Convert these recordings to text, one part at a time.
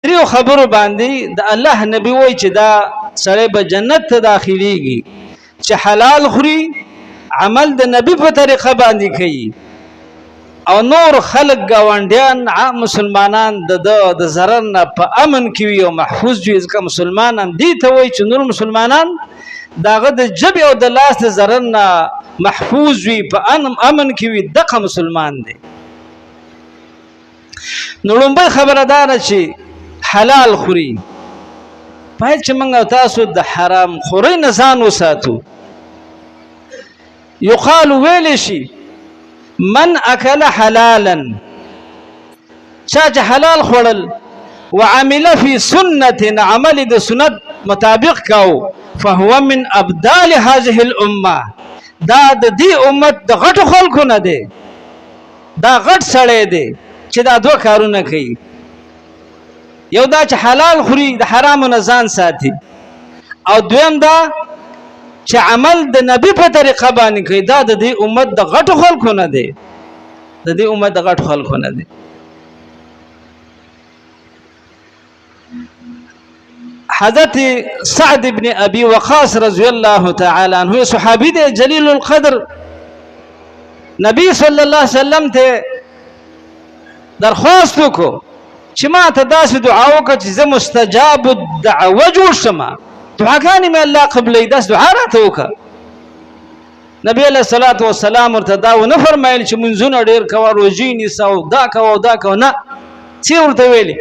دریو خبرو باندې د الله نبی وای چې دا سړی به جنت ته داخليږي چې حلال خوري، عمل د نبی په طریقه باندې کوي، او نور خلک ګاونډیان عام مسلمانان د د ضرر نه په امن کې وي او محفوظ وي. ځکه مسلمانان دي ته وایي چې نور مسلمانان داغه د جبې او د لاس د ضرر نه محفوظ وي، په امن کې وي، دغه مسلمان دی. نو لومبۍ خبره دا ده چې حلال خوري. باید چې موږ تاسو د حرام خورۍ نه ځان وساتو. یقال ویل شي من اکل حلالا، چا چې حلال خوړل، وعمل فی سنت، عمل د سنت مطابق کاو، فهو من ابدال هذه الامه، دا د دې امت د غټو خلکو نه دی. دا غټ سړی دی چې دا دوه کارونه کوي، یو دا چې حلال خوري، د حرامو نه ځان ساتي، او دویم دا چې عمل د نبی په طریقه باندې کوي. دا د دې امت د غټو خلکو نه دی، د دې امت د غټو خلکو نه دی. حضرت سعد ابن ابي وقاص رضی الله تعالی عنہ صحابي دی جلیل القدر، نبی صلی الله علیه وسلم ته درخواست وکړو چې ما ته داسې دعا وکړه چې زه مستجاب الدعوه جوړ شم، دعاګانې مې الله قبلوي، داسې دعا راته وکړه. نبی علیه الصلاة والسلام ورته دا ونه فرمایل چې منځونه ډېر کوه، روژې نیسه او دا کوه او دا کوه، نه، څه ورته ویلي؟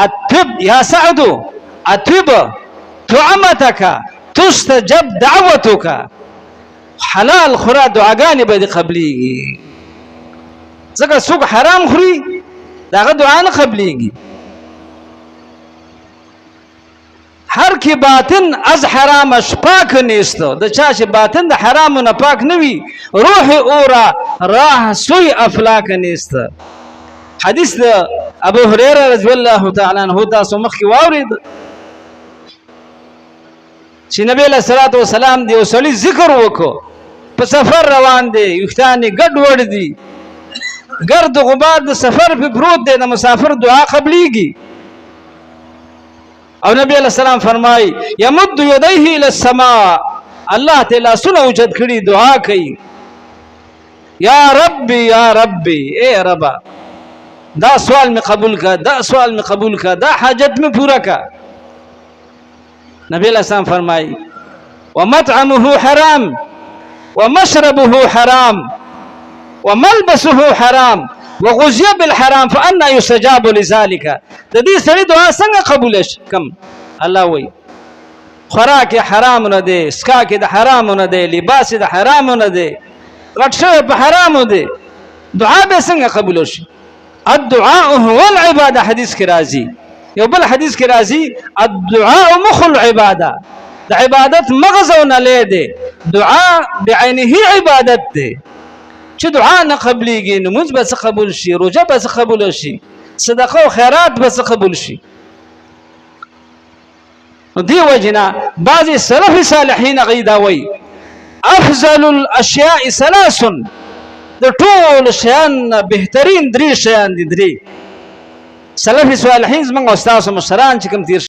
اطب یا سعدو اطب طعمتک تستجب دعوتک، حلال خورا دعاګانې به دې قبلېږي. ځکه څوک حرام خوري د هغه دعا نه قبلېږي. هر کی باطن از حرامش پاک نیست، د چا چې باطن د حرامو نه پاک نه وي، روح اورا راه سوی افلاک نیست. حدیث د ابو هريره رضی الله تعالی عنہ تاسو مخکې واورید چې نبی له صلوات و سلام دی وسړي ذکر وکړو، په سفر روان دی، ویښتان یې ګډ وډ دي، ګرد غبار د سفر په پروت دی، د مسافر دعا قبليږي. او نبی علیہ السلام فرمای یمد یدیه الی السماء، الله ته لاسونه اوچت کړي، دعا کوي، یا ربي یا ربي، اے ربا دا سوال می قبول کا، دا سوال می قبول کا، دا حاجت می پورا کا. نبی علیہ السلام فرمای ومطعمه حرام ومشربه حرام وملبسه حرام وغذي بالحرام فانا يستجاب لذلك. د دې سړي دعا څنګه قبول شي؟ کم الله وای خوراک حرام نه دی، سکاک د حرام نه دی، لباس د حرام نه دی، غټ شوی په حرام دی، دعا به څنګه قبول شي؟ الدعاء هو العباده، حدیث کې راځي. یو بل حدیث کې راځي الدعاء مخ العباده، د عبادت مغز او نلی دی، دعا بعینه عبادت دی. چې دعا نه قبليږي نو موږ به څه قبول شي؟ روزه به څه قبول شي؟ صدقه او خیرات به څه قبول شي؟ نو دی وجنا بعضی سلف صالحین غي دا وای افضل الاشیاء ثلاث، د ټول شیان بهترین درې شیان دي. درې سلف صالحین زمونږ استاد مشران چې کوم تیر